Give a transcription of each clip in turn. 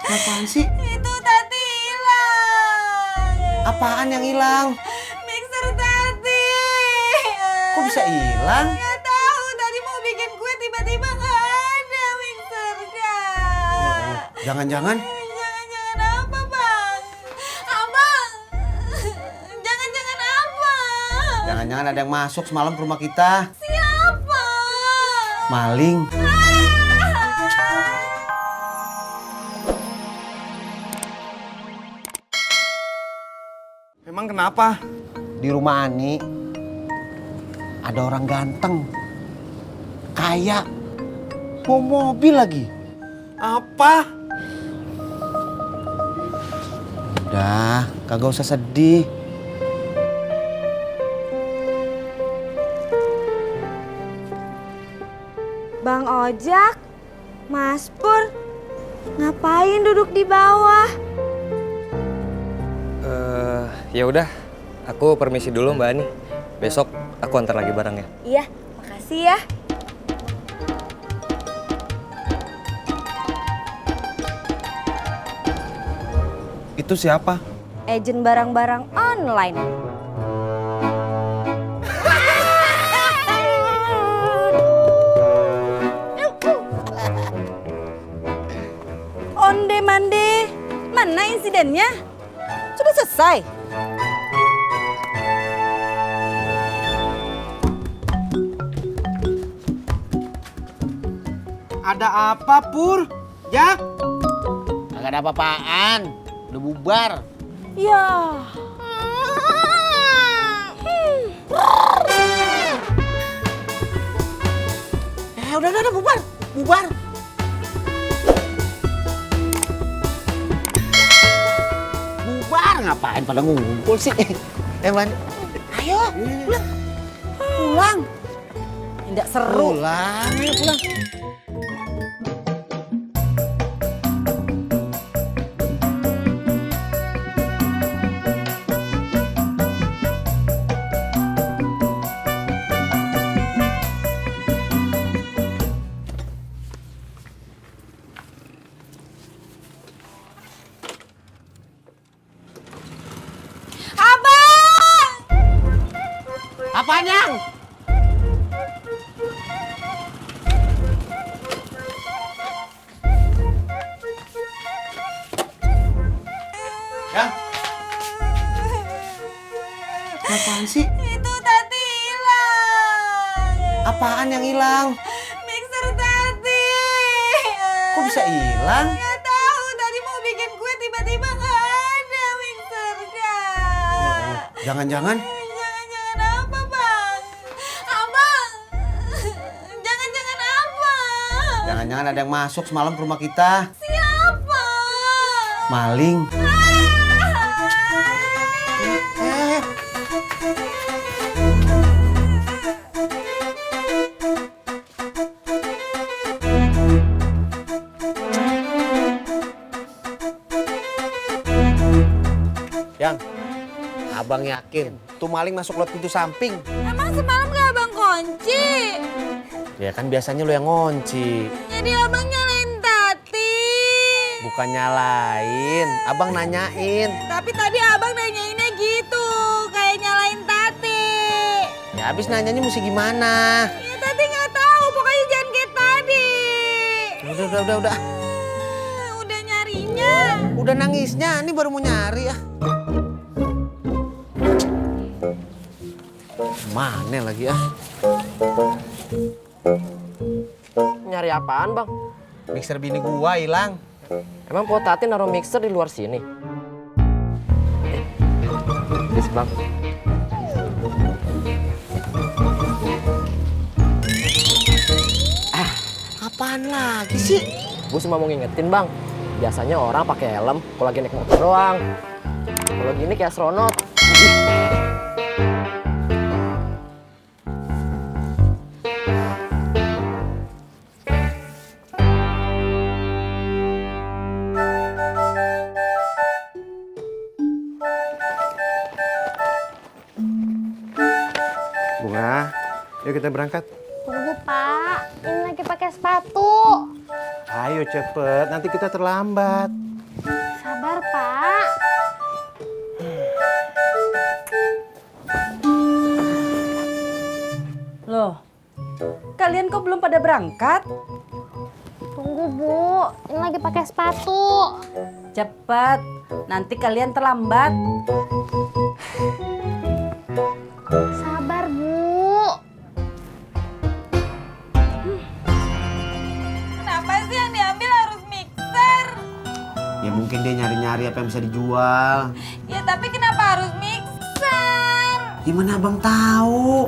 Apaan sih? Itu tadi hilang. Apaan yang hilang? Mixer tadi. Kok bisa hilang? Nggak tahu, tadi mau bikin kue tiba-tiba nggak ada mixernya. Jangan-jangan? Jangan-jangan apa, Bang? Abang, jangan-jangan apa? Jangan-jangan ada yang masuk semalam ke rumah kita. Siapa? Maling. Emang kenapa? Di rumah Ani ada orang ganteng, kaya, mau mobil lagi. Apa? Udah, kagak usah sedih. Bang Ojak, Mas Pur, ngapain duduk di bawah? Ya udah, aku permisi dulu Mbak Ani. Besok aku antar lagi barangnya. Iya, makasih ya. Itu siapa? Agen barang-barang online. Onde mande, mana insidennya? Sudah selesai. Ada apa, Pur? Jak? Kagak ada apa-apaan, udah bubar. Ya. Udah, bubar, bubar. Bubar, ngapain pada ngumpul sih? Man. Ayo, pulang. Pulang. Tidak seru. Pulang, ayo pulang. Abang! Apaan yang? Yang? Apaan sih? Itu tadi hilang. Apaan yang hilang? Mixer tadi. Kok bisa hilang? Nggak tahu, tadi mau bikin kue tiba-tiba nggak ada mixernya. Jangan-jangan? Jangan-jangan apa, Bang? Abang, jangan-jangan apa? Jangan-jangan ada yang masuk semalam ke rumah kita. Siapa? Maling. Yang, abang yakin tuh maling masuk lewat pintu samping. Emang semalam nggak abang kunci? Ya kan biasanya lo yang ngunci. Jadi abang nyalain Tati. Bukan nyalain, abang nanyain. Tapi tadi abang nanyainnya gitu, kayak nyalain Tati. Ya habis nanyanya mesti gimana? Ya Tati nggak tahu, pokoknya jangan kayak tadi. Udah. Udah nyarinya. Udah nangisnya, ini baru mau nyari ya. Mana lagi ya? Nyari apaan, Bang? Mixer bini gua hilang. Emang Po Tati naruh mixer di luar sini? Please, Bang. Apaan lagi sih? Gue cuma mau ngingetin, Bang. Biasanya orang pakai helm kalau lagi naik motor doang. Kalau gini kayak astronot. Bunga, yuk kita berangkat. Tunggu Pak, ini lagi pakai sepatu. Ayo cepet, nanti kita terlambat. Sabar, Pak. Loh, kalian kok belum pada berangkat? Tunggu, Bu. Ini lagi pakai sepatu. Cepat, nanti kalian terlambat. Sabar, Bu. Kenapa sih yang diambil harus mixer? Ya mungkin dia nyari-nyari apa yang bisa dijual. Ya tapi kenapa harus mixer? Gimana abang tahu?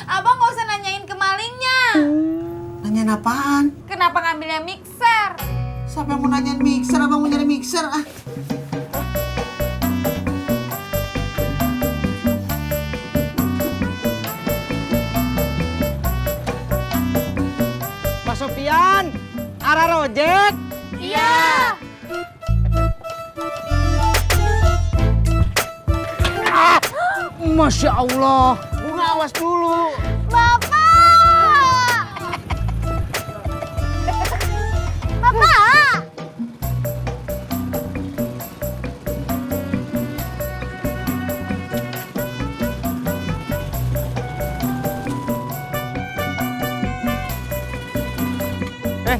Abang gak usah nanyain ke malingnya. Nanyain apaan? Kenapa ngambilnya mixer? Siapa yang mau nanyain mixer? Abang mau nyari mixer ah. Pak Sofian, arah rojek. Iya. Masya Allah. Bunga awas dulu. Bapak! Bapak!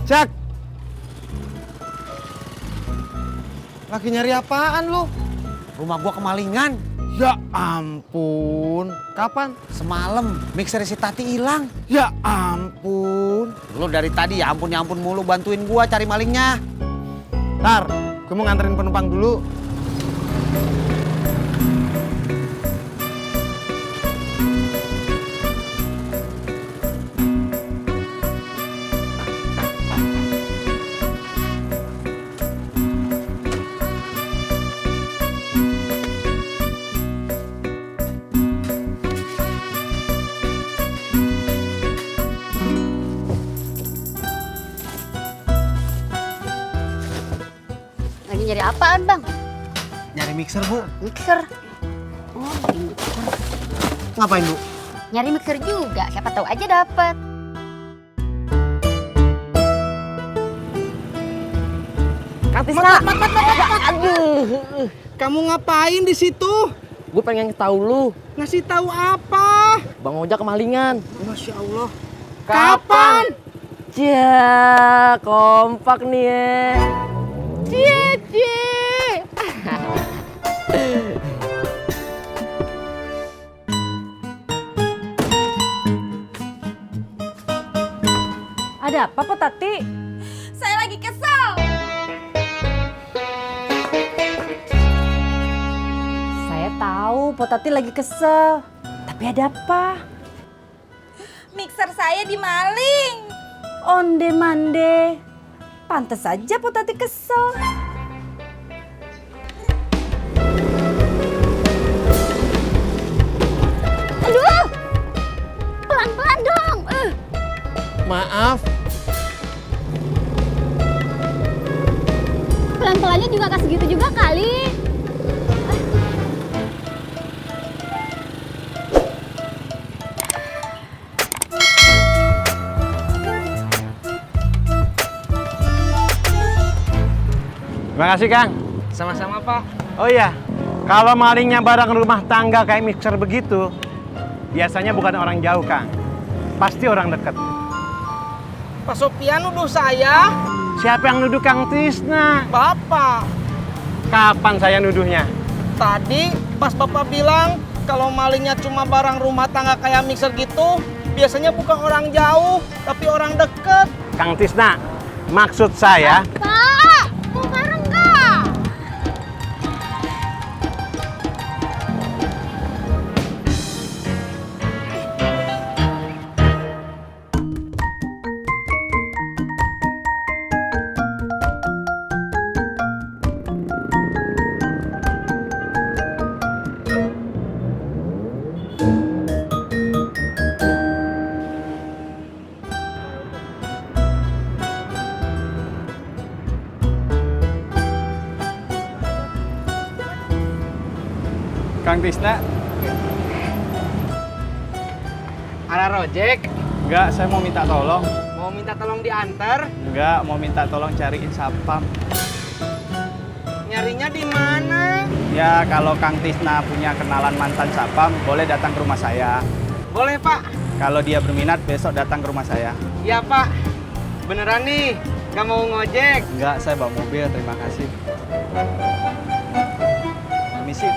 Jak. Lagi nyari apaan lu? Rumah gua kemalingan. Ya ampun. Kapan? Semalam mixer si Tati hilang. Ya ampun. Lu dari tadi ya ampun mulu bantuin gua cari malingnya. Ntar, gue mau nganterin penumpang dulu. Lagi nyari apaan, Bang? Nyari mixer, Bu. Mixer. Oh, lagi mixer. Ngapain, Bu? Nyari mixer juga, siapa tahu aja dapat. Kang Tisna. Aduh. Kamu ngapain di situ? Gue pengen tahu lu. Ngasih tahu apa? Bang Ojak kemalingan. Masya Allah. Kapan? Ya, kompak nih ya. Cie. Ada apa, Pak Tati? Saya lagi kesel. Saya tahu Pak Tati lagi kesel. Tapi ada apa? Mixer saya dimaling. Onde mande. Pantes saja Pak Tati kesel. Aduh! Pelan-pelan dong. Maaf. Pelan-pelannya juga kasih gitu juga kali. Terima kasih, Kang. Sama-sama, Pak. Oh iya, kalau malingnya barang rumah tangga kayak mixer begitu, biasanya bukan orang jauh, Kang. Pasti orang dekat. Pak Sofian nuduh saya? Siapa yang nuduh Kang Tisna? Bapak. Kapan saya nuduhnya? Tadi pas Bapak bilang kalau malingnya cuma barang rumah tangga kayak mixer gitu, biasanya bukan orang jauh, tapi orang deket. Kang Tisna, maksud saya... Pak, mau bareng nggak? Kang Tisna. Ada rojek? Enggak, saya mau minta tolong. Mau minta tolong diantar? Enggak, mau minta tolong cariin satpam. Nyarinya di mana? Ya, kalau Kang Tisna punya kenalan mantan satpam, boleh datang ke rumah saya. Boleh, Pak. Kalau dia berminat, besok datang ke rumah saya. Iya, Pak. Beneran nih, nggak mau ngojek. Enggak, saya bawa mobil, terima kasih. Permisi.